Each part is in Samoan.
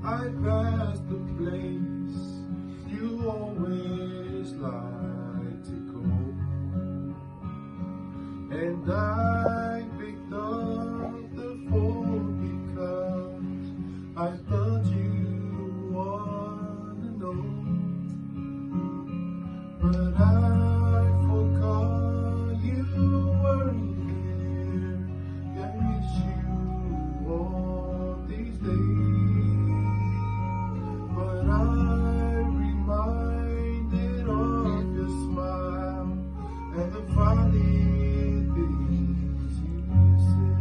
I passed the place you always like to go. And I picked up the phone because I thought you wanna know. But I forgot you weren't here. I miss you all these days. But I'm reminded of your smile and the funny things you say.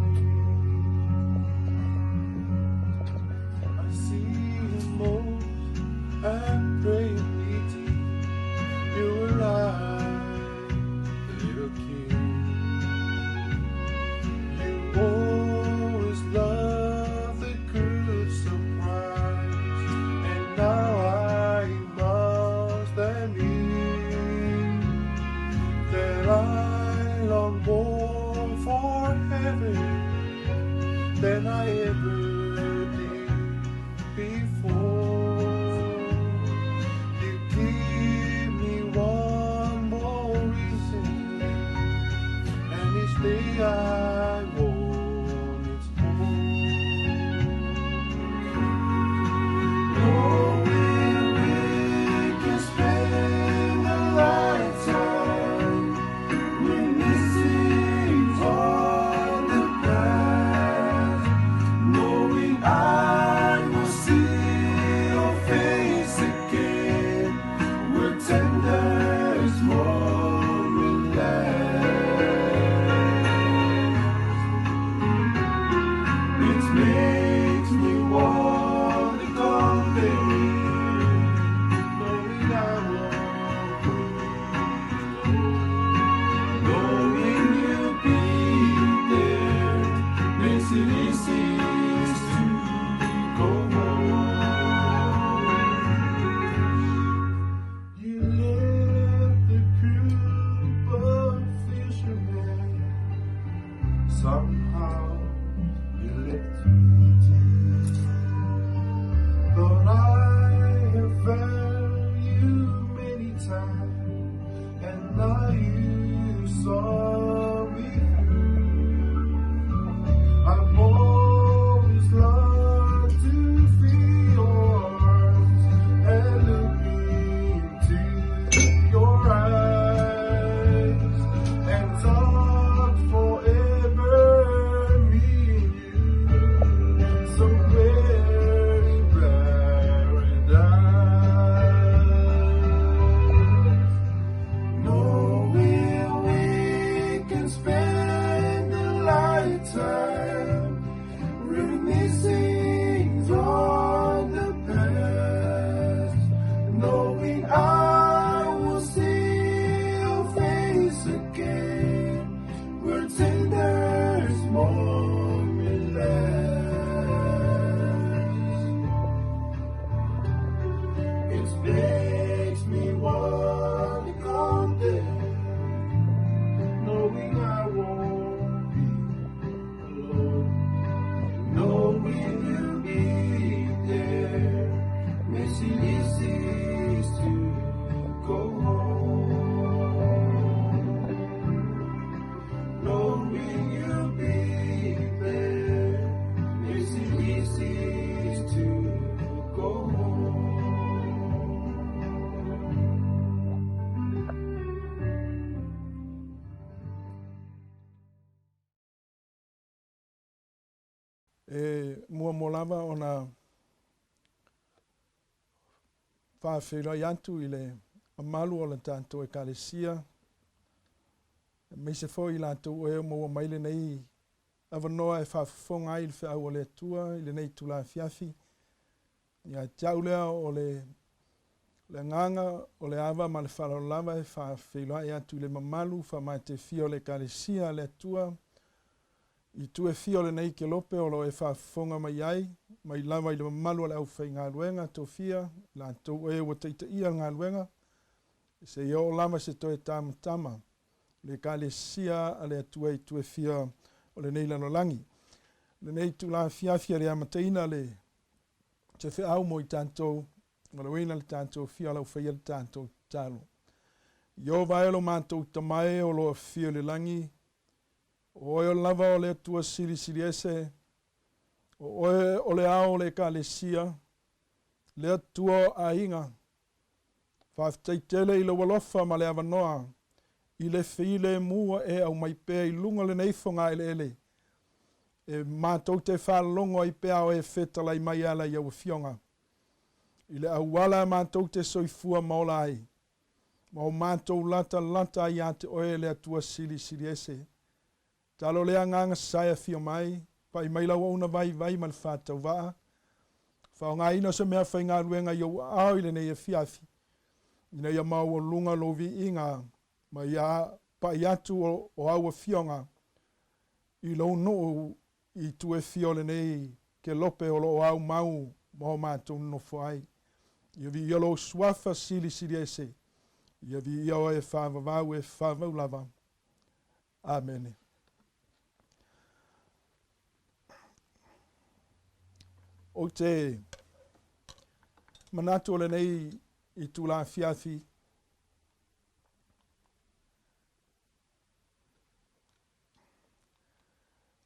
I see you most at prayer meeting. You were like a little kid. You always loved the good surprise, and now I must admit that I long more for heaven than I ever did before. You give me one more reason, and each day I want it more. Knowing we can spend a lifetime reminiscing on the past, knowing I will see your face again, where tenderest moment lasts. It makes me want to go there, knowing I won't be alone. Knowing you'll be there makes it easy to go home. You left the group of fishermen. Somehow you left me too. But I have found you many times, and now you saw me through. I've always loved to feel your arms and look into your eyes and talk forever, me and you, somewhere in paradise. Knowing we can spend a lifetime reminiscing on the past, knowing I will see your face again, where tenderest moment lasts. It makes me want to go there, knowing I won't be alone. Knowing you'll be there makes it easy to go home. Knowing you'll be there makes it easy to go home. E muamua lava ona faafeiloai atu i le mamalu o le tatou Ekalesia, aemaise foi i latou o e ua maua mai lenei avanoa e faafofoga ai i le feau a le Atua i lenei itula afiafi. Ia te au lea o le le agaga o le ava ma le faaaloalo lava e faafeiloai atu i le mamalu faamatefia o le Ekalesia a le Atua i itu e fia o lenei kelope o lo o e faafofoga mai ai, mai lava i le mamalu o le aufaigaluega tofia, i latou e ua taitaia le galuega, seia oo lava se toe tamatama le Ekalesia a le Atua i itu e fia o lenei lalolagi. Lenei itula afiafi a le amataina le. Se feau mo i tatou, valaauina le tatou afio a lau faia le tatou tatalo. Ieova e lo matou Tama e o lo afio i le lagi, o Oe lava o le Atua Silisili Ese, o Oe o le Ao o le Ekalesia, le Atua o aiga. Faafetai tele i lou alofa ma le avanoa i le filemu ua e aumai pea i luga o lenei fogaeleele e matou te faalogo ai pea o e fetalai mai e ala i au afioga i le auala a matou te soifua ma ola ai ma o matou latalata ai ia te oe le Atua Silisili Ese. Talo le agaga sa e afio mai, pai mai lau auauna vaivai ma le faatauvaa, faaaogaina se mea faigaluega i ou aao i lenei afiafi, ina ia maualuga lou viiga ma ia pai atu o au afioga i lou nuu i itu e fia o lenei kelope o lo o aumau ma o matou nonofo ai. Ia viia lou suafa silisili ese, ia viia oe e faavavau e faavavau lava. Amene. Ou te manatu o lenei itula afiafi,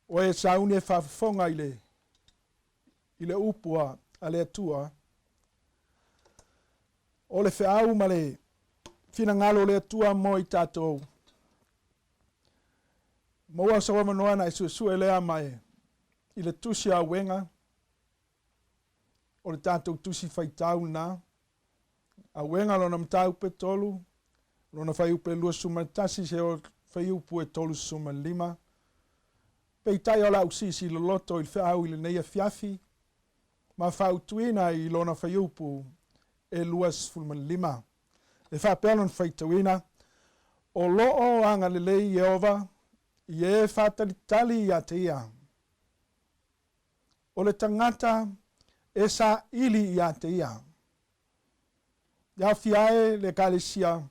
o e sauni e faafofoga i le, i le upu a, a le Atua, o le feau ma le finagalo o le Atua mo i tatou. Maua sau avanoa na e suesue lea ma e i le tusi a Auega, o le tatou tusi faitau lena. Auega lona mataupu 3, lona fuaiupu e 21 seia fuaiupu e 35. Peitai o le a ou siisii loloto i le feau i lenei afiafi ma fautuina i lona fuaiupu e 25. E faapea lona faitauina, O lo o agalelei Ieova i e faatalitali ia te ia. O le tagata e saili ia te ia. E aofia ai le Ekalesia,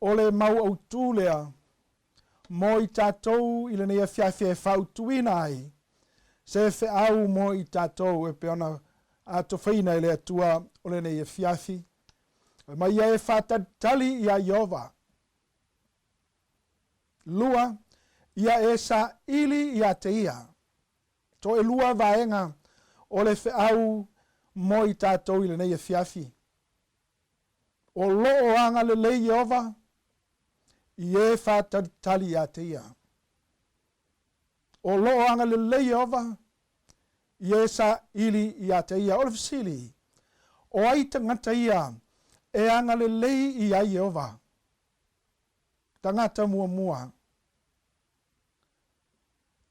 o le mau autū lea mo i tatou i lenei afiafi e fautuina ai se feau mo i tatou e pei ona atofaina e le Atua o lenei afiafi. Fai mai ia e faatalitali iā Ieova. 2, ia e saili ia te ia. Toelua vaega o le feau mo i tatou i lenei afiafi. O lo o agalelei Ieova i e faatalitali ia te ia. O lo o agalelei Ieova i e saili ia te ia. O le fesili, o ai tagata ia e agalelei i ai Ieova? Tagata muamua,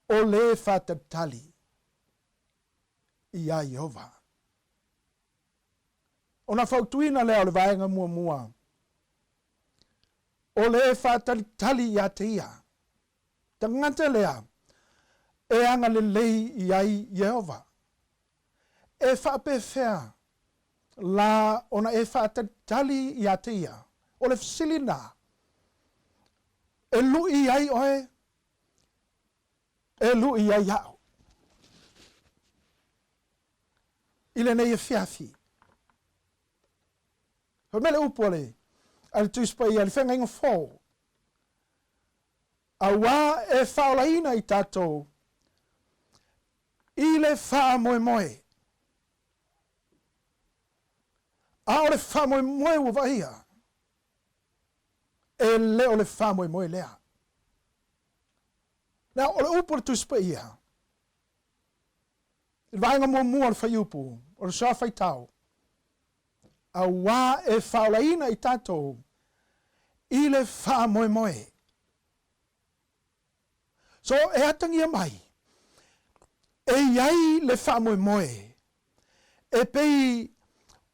o le faatalitali iā Ieova. Ona fautuina lea o le vaega muamua, o le faatalitali ia te ia, tagata lea e agalelei i ai Ieova. E faapefea la ona e faatalitali ia te ia? O le fesili lena, e luʻi ai oe, e luʻi ai aʻu. I lenei afiafi, fai mai le upu a le, a le Tusi Paia, le Feagaiga Fou, auā e faaolaina i tatou i le faamoemoe. A o le faamoemoe ua vaaia, e le o le faamoemoe lea. Now, o le upu o le Tusi Paia, i le vaega muamua o le fuaiupu, o le soa faitau, auā e faaolaina i tatou i le faamoemoe. So, e atagia mai, e i ai le faamoemoe e pei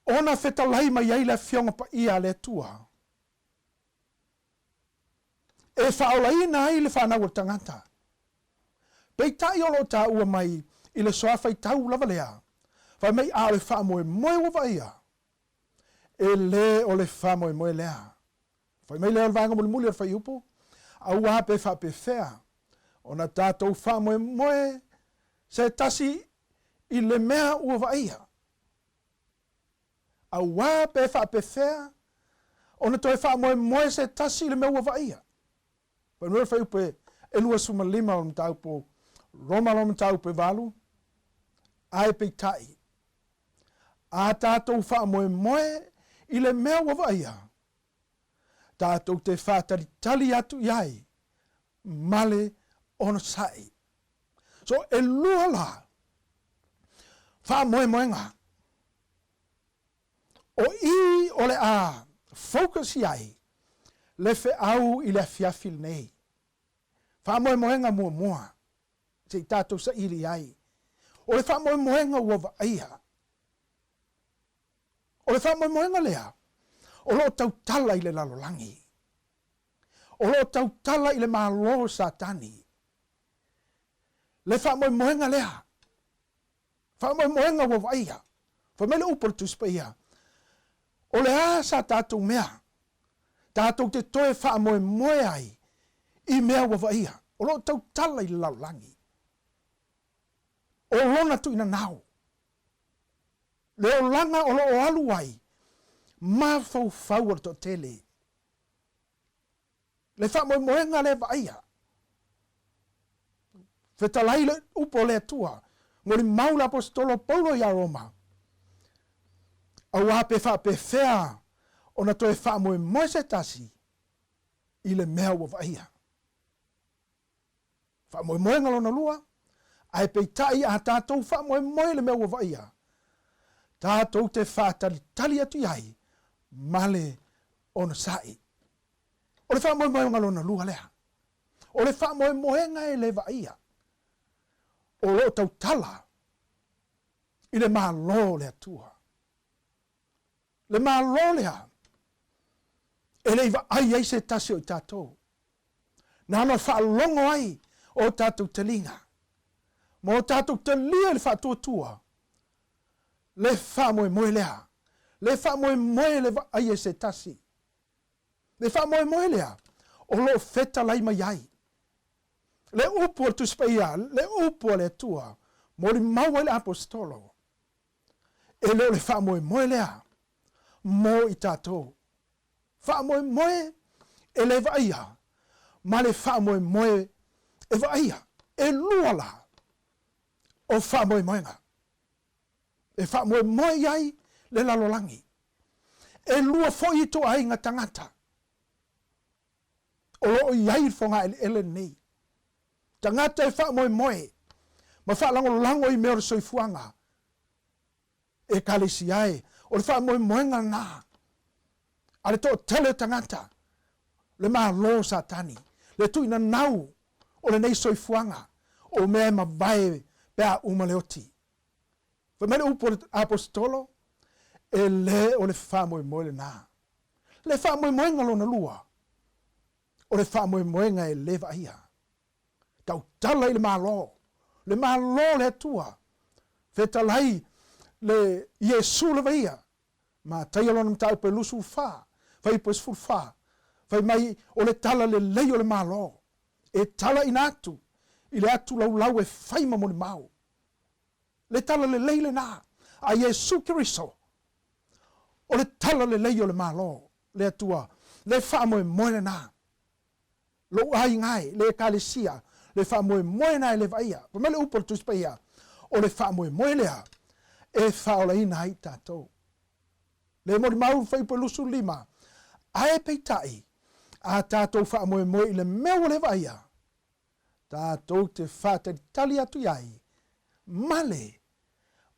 ona fetalai mai ai le Afioga Paia a le Atua, e faaolaina ai le fanau o le tagata. Peitai o lo o taua mai i le soa faitau lava lea, fai mai a o le faamoemoe ua vaaia, e le o le faamoemoe lea. Fai mai lea o le vaega mulimuli o le fuaiupu, Auā pe faapefea ona tatou faamoemoe se tasi i le mea ua vaaia. Auā pe faapefea ona toe faamoemoe se tasi i le mea ua vaaia. Fuainumera fuaiupu e 25 o le mataupu Roma lona mataupu e 8, Ae peitai, a tatou faamoemoe i le mea ua vaaia, tatou te faatalitali atu i ai ma le onosai. So, elua la faamoemoega o i o le a focus i ai le feau i le afiafi lenei. Faamoemoega muamua se i tatou saili i ai, o le faamoemoega ua vaaia. O le faamoemoega lea o lo o tautala i le lalolagi, o lo o tautala i le Malo o Satani. Le faamoemoega lea, faamoemoega ua vaaia. Fai mai le upu a le Tusi Paia, O le a sa tatou mea tatou te toe faamoemoe ai i mea ua vaaia, o lo o tautala i le lalolagi, o lona tuuinanao, le olaga o lo o alu ai mafaufau o le toatele. Le faamoemoega lea vaaia. Fetalai le upu o le Atua, molimau le Aposetolo o Paulo iā Roma, Auā pe faapefea ona toe faamoemoe se tasi i le mea ua vaaia. Faamoemoega lona lua, ae peitai a tatou faamoemoe i le mea ua vaaia, tatou te faatalitali atu i ai ma le onosai. O le faamoemoega lona lua lea. O le faamoemoega e le vaaia, o lo o tautala i le Malo o le Atua. Le Malo lea e le i vaai ai se tasi o i tatou. Na ona faalogo ai o tatou taliga, ma o tatou talia i le faatuatua le faamoemoe lea, le faamoemoe le vaai e se tasi. Le faamoemoe lea o lo o fetalai mai ai le upu a le Tusi Paia, le upu a le Atua, molimau ai le Aposetolo, e le o le faamoemoe lea mo i tatou. Faamoemoe e le vaaia ma le faamoemoe e vaaia. Elua la o faamoemoega e faamoemoe i ai le lalolagi. Elua foi ituaiga tagata o lo o i ai i le fogaeleele lenei. Tagata e faamoemoe ma faalagolago i mea o le soifuaga Ekalesia e, o le faamoemoega lena a le toatele o tagata, le Malo o Satani, le tuuinanau o lenei soifuaga o mea e mavae pe a uma le oti. Fai mai le upu a le Aposetolo, e le o le faamoemoe lena. Le faamoemoega lona lua, o le faamoemoega e le vaaia. Tautala i le Malo, le Malo o le Atua, fetalai le Iesu lava ia, Mataia lona mataupu e 24, fuaiupu e 14, fai mai o le tala lelei o le Malo, e talaina atu i le atu laulau e fai ma molimau. Le tala lelei lena a Iesu Keriso, o le tala lelei o le Malo, le Atua, le faamoemoe lena. Lou aiga e, le Ekalesia, le faamoemoe lena e le vaaia. Fai mai le upu a le Tusi Paia, o le faamoemoe lea e faaolaina ai tatou. Le molimau fuaiupu e 25, Ae peitai, a tatou faamoemoe i le mea ua le vaaia, tatou te faatalitali atu i ai ma le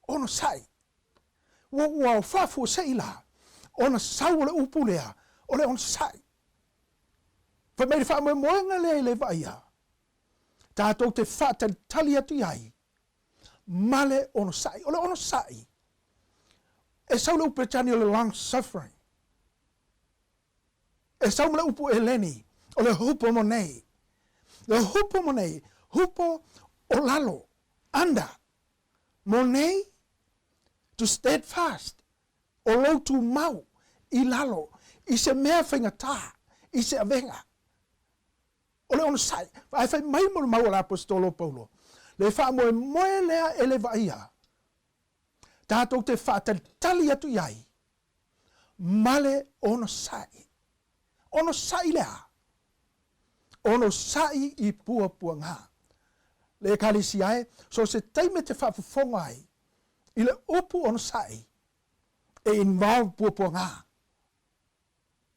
onosai. Ua, ua faafuasei la ona sau o le upu lea, o le onosai. Fai mai le faamoemoega lea i le vaaia, tatou te faatalitali atu i ai ma le onosai. O le onosai, e sau le upu Peretania o le long suffering. E sau ma le upu Eleni, o le hupomonei. Le hupomonei, hupo o lalo, under, monei, to steadfast, o lou tumau i lalo i se mea faigata, i se avega. O le onosai, ae fai mai mo le mau a le Aposetolo o Paulo, le faamoemoe lea e le vaaia, tatou te faatalitali atu i ai. ma le onosai. Onosai le a? Onosai i puapuaga. Le Ekalesia e, so se taimi e te faafofoga ai i le upu onosai, e involve puapuaga.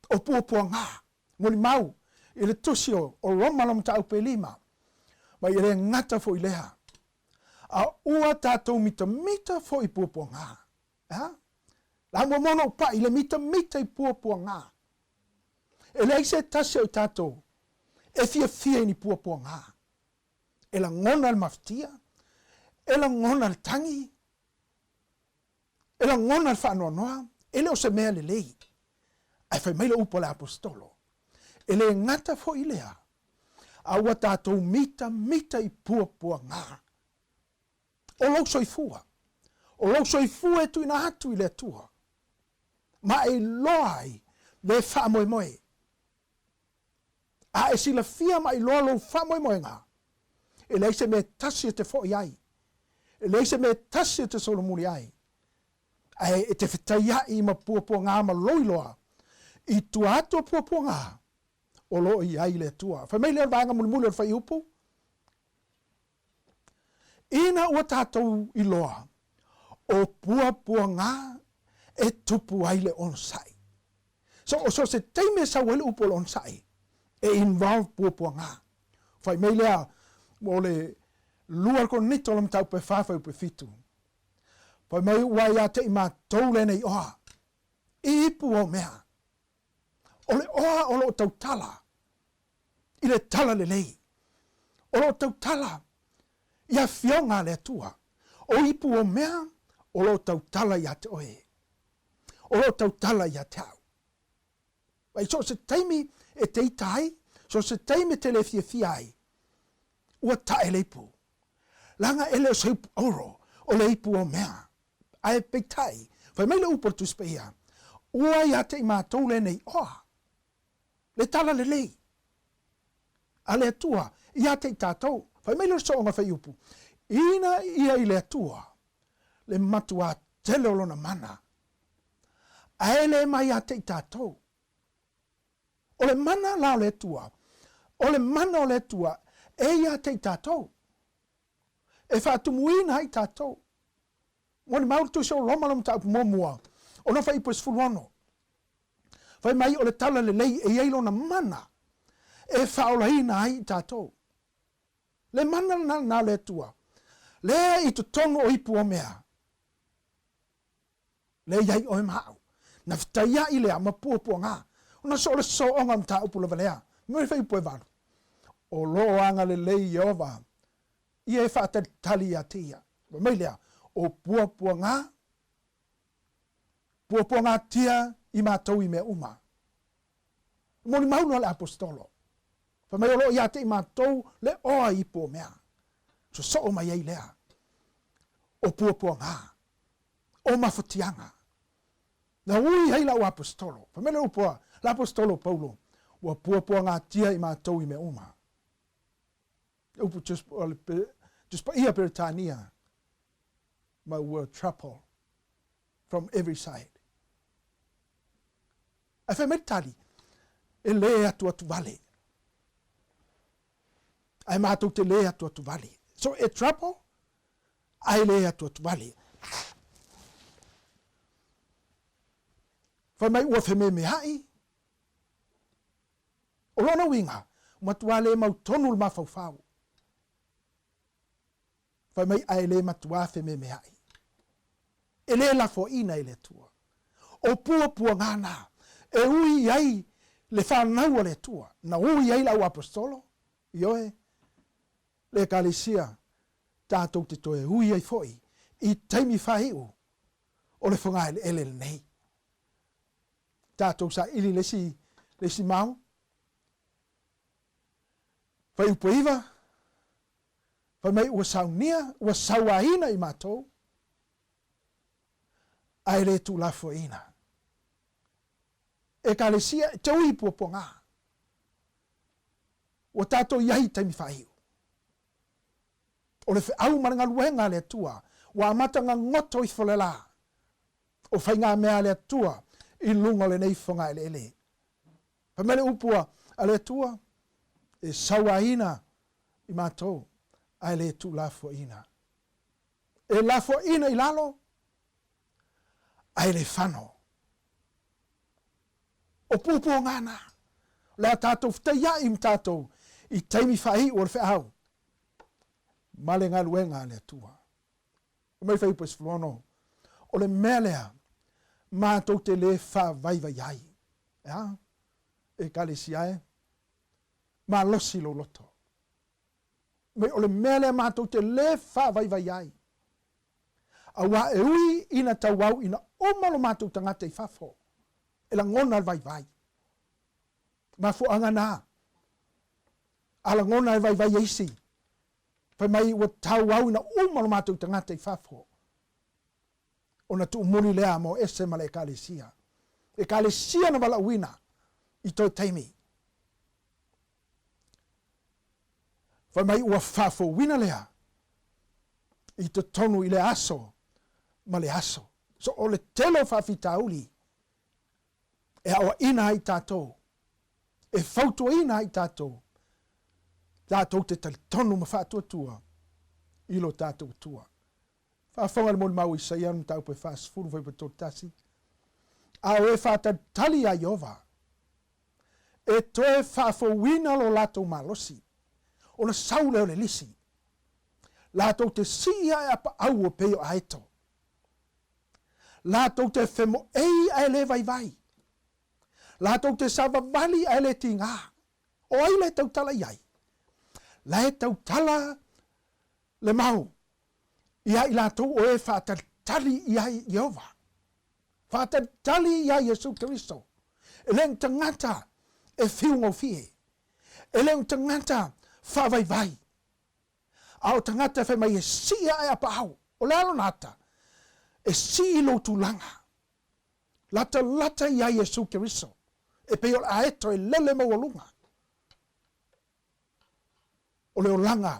O puapuaga, molimau i le tusi o Roma lona mataupu e lima, ma e le gata foi lea, a ua tatou mitamita foi i puapuaga. E a? La muamua ona ou pai i le mitamita i puapuaga. E leai se tasi o i tatou e fiafia i ni puapuaga. E lagona le mafatia, e lagona le tagi, e lagona le faanoanoa, e le o se mea lelei. Ae fai mai le upu a le Aposetolo, e le gata foi lea, a ua tatou mitamita i puapuaga. O lou soifua, o lou soifua e tuuina atu i le Atua, ma e iloa ai le faamoemoe. A e silafia ma iloa lou faamoemoega, e leai se mea e tasi e te foi ai, e leai se mea e tasi e te solomuli ai, ae e te fetaiaʻi ma puapuaga ma lou iloa, i tua atu o puapuaga o lo o i ai le Atua. Fai mai lea o le vaega mulimuli o le fuaiupu, Ina ua tatou iloa o puapuaga e tupu ai le onosai. So, so se taimi e sau ai le upu o le onosai, e involve puapuaga. Fai mai lea o le lua Korinito lona mataupu e fa fuaiupu e fitu. Fai mai ua ia te i matou lenei oa, i ipu o mea. O le oa o lo o tautala i le tala lelei, o lo o tautala i afioga a le Atua. O ipu o mea o lo o tautala ia te oe, o lo o tautala ia te au. I so o se taimi e te ita ai, so o se taimi e te le fiafia ai, ua tae le ipu. Leaga e le o se ipu auro, o le ipu o mea. Ae peitai, fai mai le upu a le Tusi Paia, Ua ia te i matou lenei oa, le tala lelei a le Atua ia te i tatou. Fai mai le sooga faiupu, Ina ia i le Atua le matuā tele o lona mana, ae le mai ia te i tatou. O le mana la o le Atua, o le mana o le Atua e ia te i tatou. E faatumuina ai tatou. Molimau le Tusi o Roma lona mataupu muamua, ona fuaiupu e 16. Fai mai o le tala lelei e i ai lona mana e faaolaina ai i tatou. Le mana lena lena o le Atua, lea i totonu o ipu o mea. Lea i ai oe ma au. Na fetaiaʻi lea ma puapuaga, ona so o le sooga o mataupu lava lea. Mai fuaiupu e valu. O lo o agalelei Ieova ia e faatalitali ia te ia. Fai mai lea, o puapuaga, puapuagatia i matou i mea uma. Molimau loa le Aposetolo. Fai mai o lo o ia te i matou le oa i ipu o mea. Sosoo mai ai lea o puapuaga, o mafatiaga. Na ui ai lau Aposetolo. Fai mai le upu a le Aposetolo o Paulo, ua puapuagatia i matou i mea uma. Le upu Tusi Paia Peretania, ma ua trouble from every side. Ae fai mai le tali, e le atuatu vale. Ae matou te le atuatu vale. So e trouble, ae le atuatu vale. Fai mai ua fememeai. O lona uiga, ua matuā le mautonu le mafaufau. Fai mai ae le matuā fememeai. E le lafoaina e le Atua. O puapuaga na e ui i ai le fanau a le Atua, na ui ai le au Aposetolo, ioe, le Ekalesia, tatou te toe ui ai foi i taimi faaiu o le fogaeleele lenei. Tatou saili le isi, le isi mau. Fuaiupu e iva, fai mai ua saunia, ua sauaina i matou, ae le tuulafoaiina. Ekalesia, te ui puapuaga. Ua tatou i ai i taimi faaiu. O le feau ma le galuega a le Atua, ua amata gagoto ifo le la. O faigamea a le Atua i luga o lenei fogaeleele. Fai mai le upu a le Atua, E sauaina i matou, ae le tuulafoaiina. E lafoaiina i lalo, ae le fano. O puapuaga na, o le a tatou fetaiai ma tatou i taimi faaiu o le feau ma le galuega a le Atua. Fai mai Fuaiupu e 16, O le mea lea matou te lē faavaivai ai. E a? Ekalesia e, malosi lou loto. Mai o le mea lea matou te lē faavaivai ai. Auā e ui ina tauau ina uma lo matou tagata i fafo, e lagona le vaivai. Mafuaaga na, a lagona e vaivai e isi, Fai mai ua tauau ina uma lo matou tagata i fafo, ona tuumuli lea mo ese ma le Ekalesia. Ekalesia na valaauina i toe taimi. Fai mai ua faafouina lea i totonu i le aso ma le aso. So o le tele o faafitauli e aoaʻina ai tatou, e fautuaina ai tatou, tatou te talitonu ma faatuatua i lo tatou Atua. Faafofoga i le molimau a Isaia, le mataupu e 40, fuaiupu e 31, A o e faatalitali iā Ieova, e toe faafouina lo latou malosi, ona sau lea o le lisi, latou te sii ae apaau e pei o aeto. Latou te femoei ae le vaivai. Latou te savavali ae le tigā. O ai la e tautala i ai? La e tautala le mau iā i latou o e faatalitali iā Ieova. Faatalitali iā Iesu Keriso. E le o ni tagata e fiugofie. E le o ni tagata faavaivai. A o tagata e fai mai e sii ae apaau, o le a lona ata? E sii lou tulaga. Latalata iā Iesu Keriso, e pei o le aeto e lele maualuga. O le olaga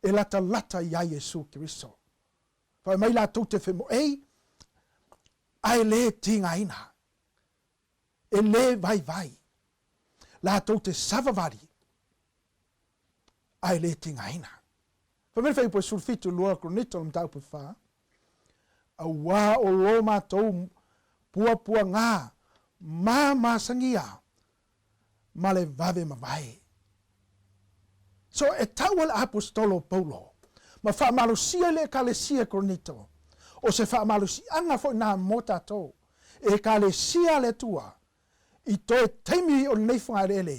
e latalata iā Iesu Keriso. Fai mai latou te femoei, ae le tigaina. E le vaivai. Latou te savavali, ae le tigaina. Fai mai le Fuaiupu e 17, 2 Korinito, le mataupu e 4, Auā o lo matou puapuagā ma masagia ma le vave mavae. So e taua le Aposetolo o Paulo ma faamalosia i le Ekalesia i Korinito, o se faamalosiaga foi na mo tatou, e Ekalesia a le Atua, i toe taimi o lenei fogaeleele.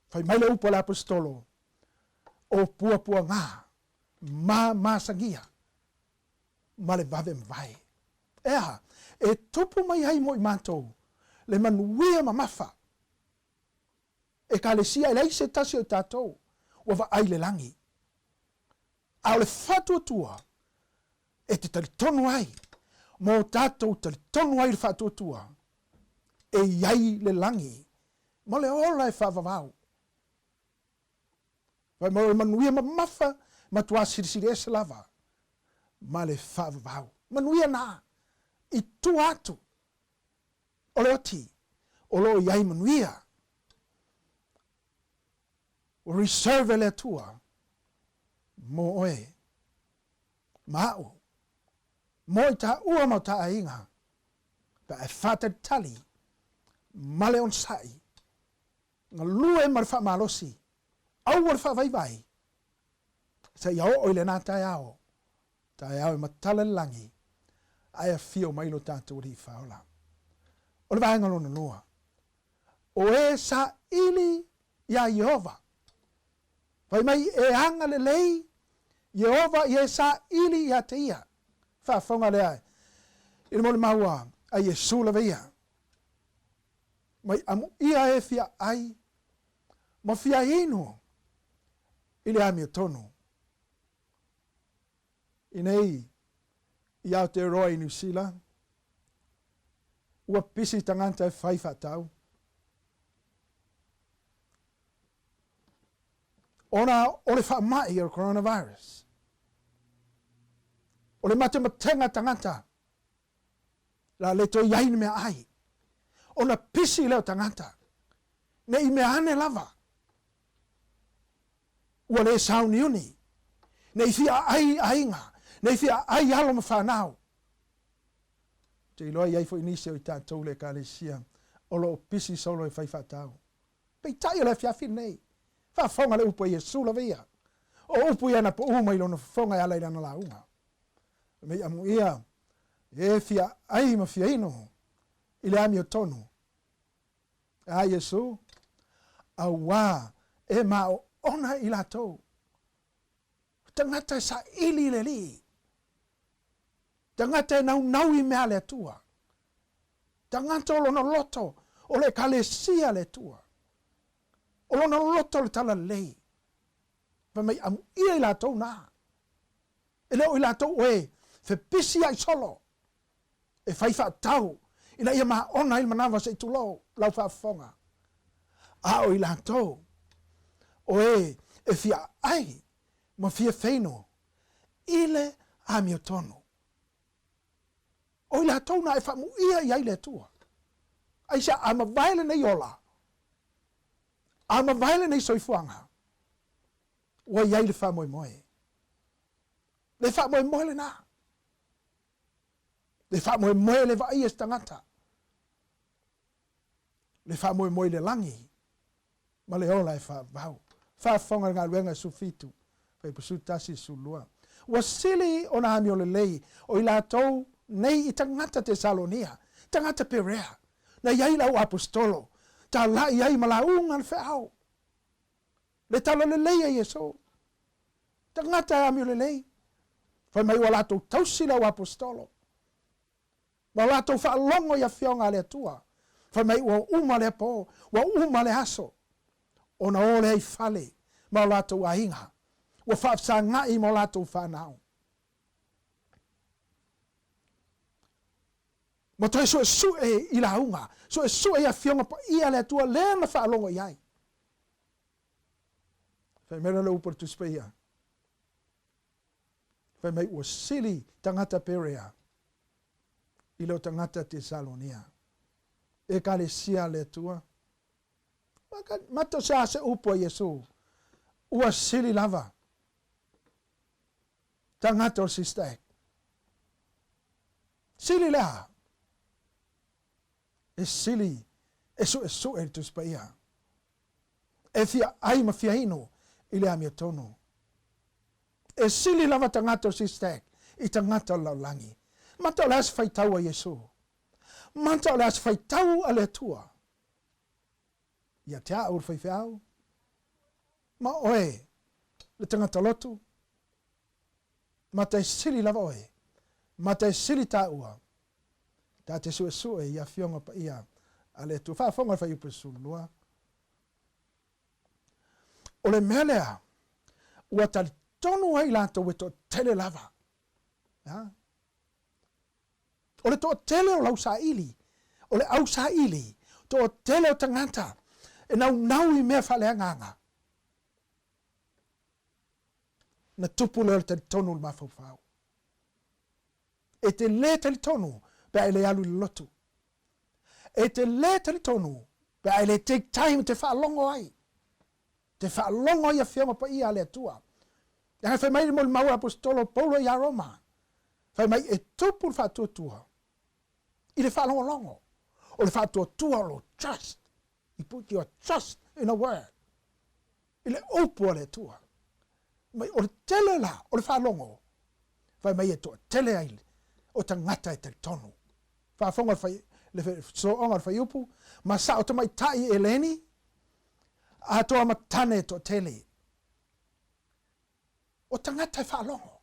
Fai mai le upu a le Aposetolo, o puapuagā ma masagia ma le vave mavae. E aha? E tupu mai ai mo i matou le manuia mamafa. Ekalesia e leai se tasi o i tatou ua vaai i le lagi. A o le faatuatua e te talitonu ai, mo tatou talitonu ai i le faatuatua, e i ai le lagi ma le ola e faavavau. Fai mai o le manuia mamafa matuā silisili ese lava ma le faavavau. Manuia na i tua atu o le oti o lo o i ai manuia. Ua reserve e le Atua mo oe ma aʻu, mo i taua ma o ta aiga, pe a e faatalitali ma le onosai, galue ma le faamalosi, aua le faavaivai, seia oo i lena taeao, taeao e matala le lagi, ae afio mai lo tatou Alii Faaola. O le vaega lona lua, o e saili iā Ieova. Fai mai e agalelei Ieova i e saili iā te ia. Faafofoga lea i le molimau a Iesu lava ia. Mai amuia e fia ai ma fia inu i le amiotonu. I nei i Aotearoa i Niu Sila, ua pisi tagata e fai faatau. Ona o le faamai o le coronavirus. O le matematega tagata. Le a le toe i ai ni meaai. Ona pisi lea o tagata, ne i mea ane lava ua le sauniuni, ne i fia ai aiga, ne i fia ai alo ma fanau. Ou te iloa e i ai foi nisi o i tatou i le Ekalesia o lo o pisi solo e fai faatau. Peitai o le afiafi lenei, faafofoga le upu a Iesu lava ia. O upu ia na pau mai lona fofoga e ala i lana lauga. Fai mai, Amuia e fia ai ma fia inu i le amiotonu. A Iesu, auā e maoona i latou. O tagata e saili i le Alii. Tagata e naunau i mea a le Atua. Tagata o lona loto o le Ekalesia a le Atua. O lona loto o le Talalelei. Fai mai, amuia i latou na. E le o i latou o e fepisi ai solo, e fai faatau ina ia maona ai le manava se i tulou lau faafofoga. A o i latou o e e fia ai ma fia feino i le amiotonu. O i latou na e faamuia i ai le Atua. Aisea, a mavae lenei ola, a mavae lenei soifuaga, ua i ai le faamoemoe. Le faamoemoe lenā. Le faamoemoe le vaaia se tagata. Le faamoemoe i le lagi ma le ola e faavavau. Faafofoga le galuega 17, fuaiupu 11, 12. Ua sili ona amio lelei o i latou nei i tagata Tesalonia, tagata Perea, na i ai lau aposetolo, talai ai ma lauga le feau. Le talalelei a Iesu. Tagata e amio lelei. Fai mai ua latou tausi le au aposetolo. Ma o latou faalogo i afioga a le Atua. Fai mai ua uma lea po, ua uma le aso, ona o lea i fale ma o latou aiga, ua faafesagaʻi ma o latou fanau. Ma toe suesue i lauga, suesue i afioga paia a le Atua lea na faalogo i ai. Fai mai lea o le upu a le Tusi Paia, Fai mai ua sili tagata Perea i lo tagata Tesalonia. Ekalesia a le Atua. Mata se a se upu a Iesu, ua sili lava tagata o le Sister Act. Sili le a? E sili e suesue le Tusi Paia. E fia ai ma fia inu i le amiotonu. E sili lava tagata o Sister Act i tagata o le lalolagi. Mata o le a se faitau a Iesu? Mata o le a se faitau a le Atua? Ia te au le faifeau, ma oe le tagata lotu, mata e sili lava oe, mata e sili tāua, tā te suesue i afioga paia a le Atua. Faafofoga le fuaiupu 12. O le mea lea, ua talitonu ai latou e toatele lava. A? O le toatele o lau saili, o le au saili, toatele o tagata e naunau i mea faaleagaga. Na tupu lea o le talitonu i le mafaufau. E te lē talitonu pe a e le alu i le lotu. E te lē talitonu pe a e le take time te faalogo ai. Te faalogo ai Afioga Paia a le Atua. Leaga fai mai le molimau a le Aposetolo Paulo ia Roma, fai mai e tupu le faatuatua i le faalogologo. O le faatuatua o lou trust. You put your trust in a word. I le upu a le Atua. Mai o le tele la o le faalogo, fai mai e toatele ai o tagata e talitonu. Faafofoga le fai, le sooga o le fuaiupu, ma sao tamaitai Eleni, atoa ma tane e toatele. O tagata e faalogo.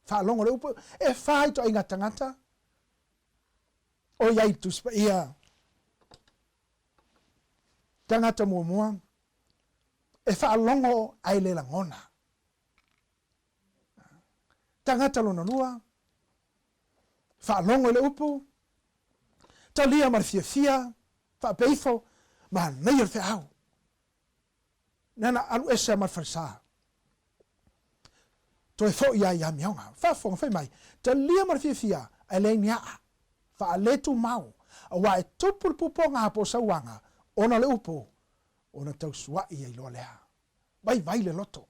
Faalogo le upu, e fa ituaiga tagata, o i ai i le Tusi Paia. Tagata muamua, e faalogo ae le lagona. Tagata lona lua, faalogo i le upu, talia ma le fiafia, faapea ifo, manaia le feau. Nana alu ese ma le falesa. Toe foi ia i amioga. Faafofoga, fai mai, talia ma le fiafia, ae leai ni aa. Faaletumau, aua e tupu le pupuaga po o sauaga ona o le upu, ona tausua'i ai loa lea. Vaivai le loto.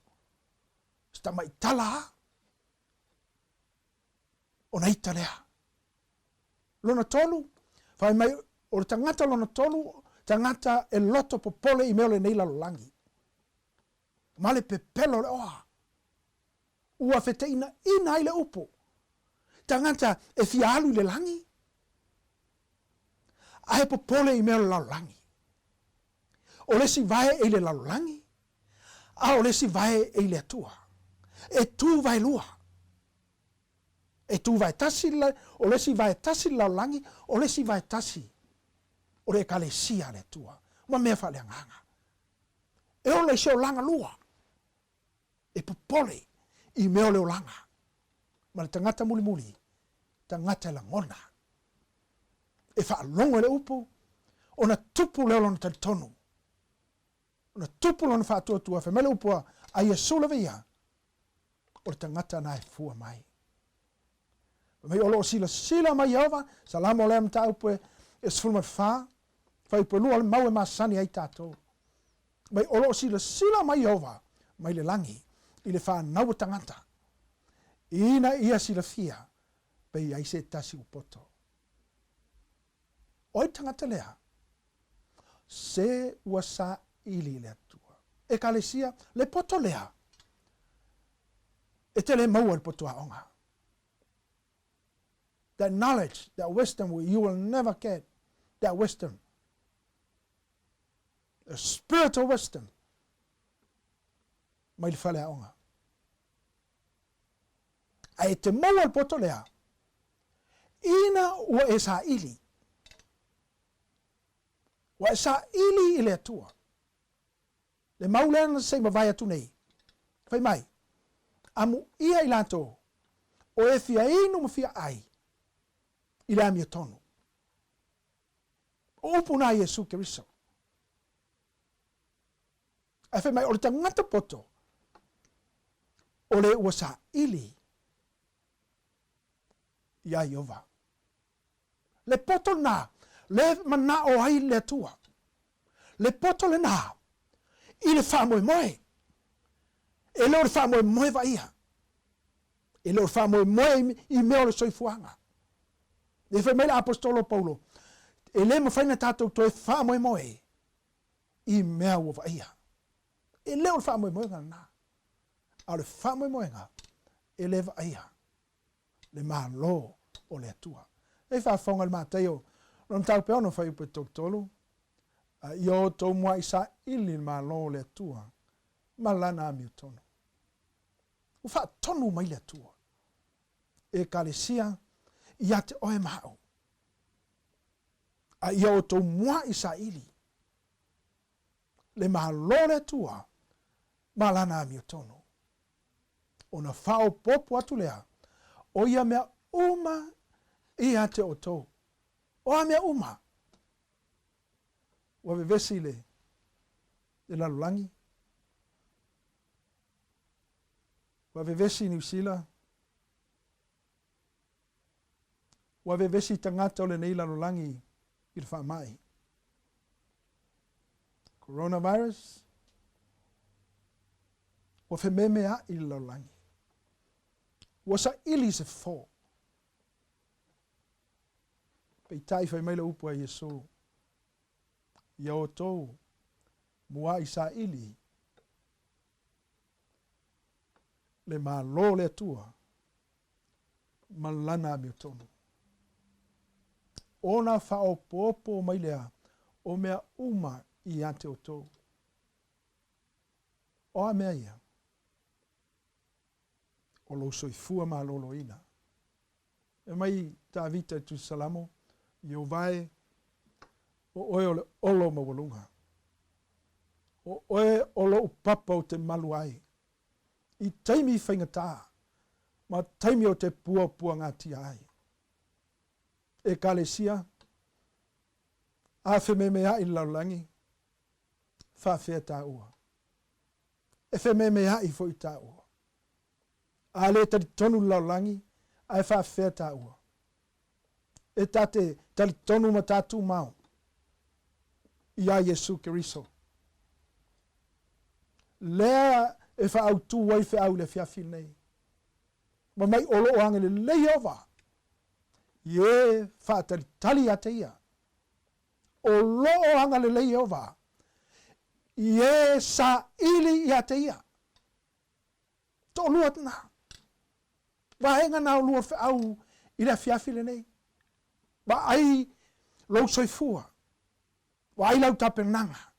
Se tamaitala a, ona ita lea. Lona tolu, fai mai o le tagata lona tolu, tagata e loto popole i mea o lenei lalolagi. Ma le pepelo o le oa. Ua feteinaina ai le upu, tagata e fia alu i le lagi, ae popole i mea o le lalolagi. O le isi vae e i le lalolagi, a o le isi vae e i le Atua. E tu vaelua. E tu vae tasi le, o le isi vae tasi le lalolagi, o le isi vae tasi o le Ekalesia a le Atua, ma mea faaleagaga. E ola i se olaga lua, e popole i mea o le olaga, ma le tagata mulimuli, tagata e lagona, e faalogo i le upu, ona tupu lea o lona talitonu, ona tupu lona faatuatua, fai mai le upu a Iesu lava ia, o le tagata na e fua mai. Fai mai o lo o silasila mai Ieova, Salamo lea mataupu e 14, fuaiupu e 2 o le mau e masani ai tatou. Mai o lo o silasila mai Ieova mai le lagi i le fanau o tagata, ina ia silafia pe i ai se tasi ua poto. O ai le tagata lea? Se ua saili i le Atua. Ekalesia, le poto lea, e te le maua i le poto aoga. That knowledge, that wisdom, you will never get that wisdom. The spiritual wisdom mai le fale aoga. Ae e te maua le poto lea, ina ua e saili, ua e saili i le Atua. Le mau lea na se i mavae atu nei, fai mai, amuia i latou, o e fia inu ma fia ai i le amiotonu. O upu na a Iesu Keriso. Ae fai mai, o le tagata poto, o le ua saili iā Ieova. Le poto lena, le manao ai le Atua. Le poto lena, i le faamoemoe. E le o le faamoemoe vaaia. E le o le faamoemoe i mea o le soifuaga. Le fai mai le aposetolo o Paulo, e le mafai ona tatou toe faamoemoe i mea ua vaaia. E le o le faamoemoega lena, a o le faamoemoega e le vaaia le Malo o le Atua. E faafofoga i le Mataio lona mataupu e 6 fuaiupu e 33, A ia outou mua'i saili le Malo o le Atua ma lana amiotonu. Ua faatonu mai le Atua, Ekalesia, ia te oe ma au, a ia outou mua'i saili le Malo o le Atua ma lana amiotonu. Ona faaopoopo atu lea o ia mea uma ia te outou. O a mea uma? Ua vevesi le lalolagi, ua vevesi Niu Sila, Ua vevesi tagata o lenei lalolagi i le faamai. Coronavirus, ua fememea'i le lalolagi. Ua saili i se fofo. Peitai fai mai le upu a Iesu, Ia outou mua'i saili le Malo o le Atua ma Lana amiotonu. Ona faaopoopo mai lea o mea uma ia te outou. O a mea ia? O lou soifua maloloina. E mai Tavita i Tusi Salamo, Ieova e, o oe o le olo maualuga. O oe o lou papa ou te malu ai. I taimi faigata, ma taimi ou te puapuagatia ai. Ekalesia, a fememeaʻi le lalolagi, faafea tāua. E fememeaʻi foi tāua. A le talitonu le lalolagi, ae faafefea tāua. E ta te talitonu ma ta tumau iā Iesu Keriso. Lea e faautū ai feau i le afiafi lenei. Ma mai o loo agalelei Ieova i e faatalitali ia te ia. O loo agalelei Ieova i e saili ia te ia. Toalua lena. Vaega na o lua feau i le afiafi lenei. Vaai lou soifua. Vaai lau tapenaga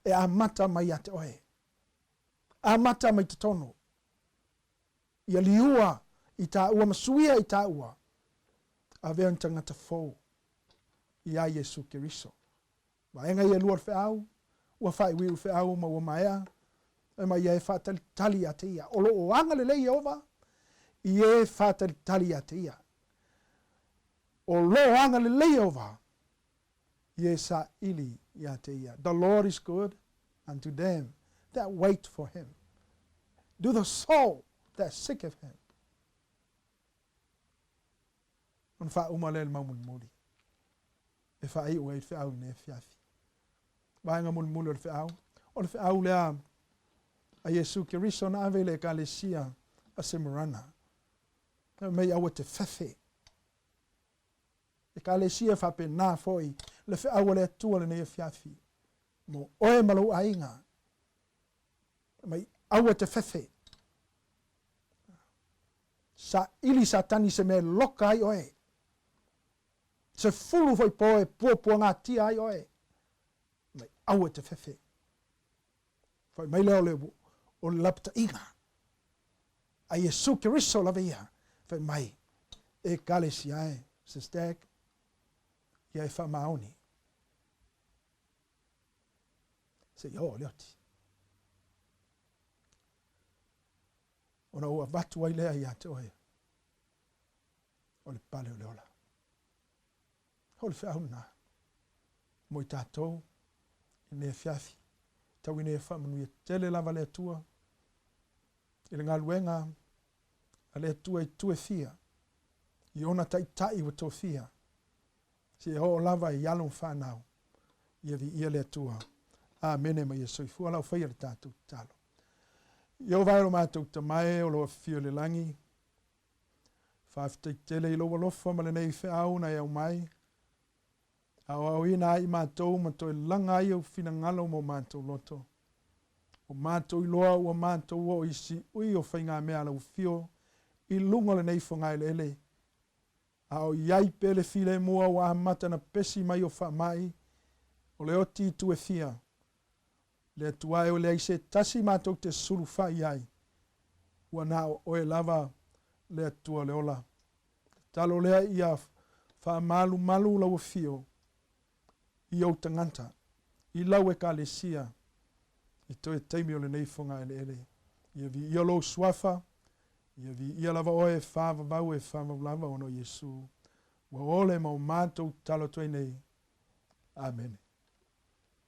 e amata mai ia te oe. Amata mai totonu. Ia liua i tāua ma suia i tāua. Avea ni tagata fou iā Iesu Keriso. Vaega ia e lua o le feau, ua faaiuiu le feau ma ua maea, e mai ia e faatalitali ia te ia. O lo o agalelei Ieova i e faatalitali ia te ia. O lo o agalelei Ieova i e saili ia te ia. The Lord is good unto them that wait for him, to the soul that seeketh him. Ona faauma lea i le mau mulimuli e faaiu ai le feau i lenei afiafi. Vaega mulimuli o le feau, o le feau lea a Iesu Keriso na ave i le Ekalesia a Semurana. Fai mai aua te fefe. Ekalesia faapena foi le feau a le Atua lenei afiafi mo oe ma lou aiga. Fai mai aua te fefe. Saili Satani se mea e loka ai oe. Sefulu foi po e puapuagatia ai oe. Mai aua e te fefe. Fai mai lea o le, o le lapataiga. A Iesu Keriso lava ia, fai mai, Ekalesia e, Sister Stagg, ia e faamaoni. Seia oo le oti. Ona ou avatu ai lea ia te oe o le pale o le ola. O le feau lena mo i tatou i lenei afiafi. Tau ina ia faamanuia tele lava le Atua i le galuega a le Atua i itu e fia, i ona taitai ua tofia, seia oo lava i alo ma fanau, ia viia le Atua. Amene ma ia soifua lau faia le tatou tatalo. Ieova e lo matou Tama e o lo afifio i le lagi, faafetai tele i lou alofa ma lenei feau na e aumai, aoaoina ai i matou ma toe laga ai ou finagalo mo matou loto. Ua matou iloa ua matou oo i siui o faigamea a lau afio i luga o lenei fogaeleele, A o i ai pea le filemu ua amata na pesi mai o faamai o le oti i itu e fia. Le Atua e o leai se tasi matou te sulufai ai, ua na o oe lava le Atua o le ola. Tatalo lea ia faamalumalu lau afio i ou tagata, i lau Ekalesia, i toe taimi o lenei fogaeleele. Ia viia lou suafa, ia viia lava oe e faavavau e faavavau lava ona o Iesu ua ole ma o matou tatalo atu ai nei. Amene.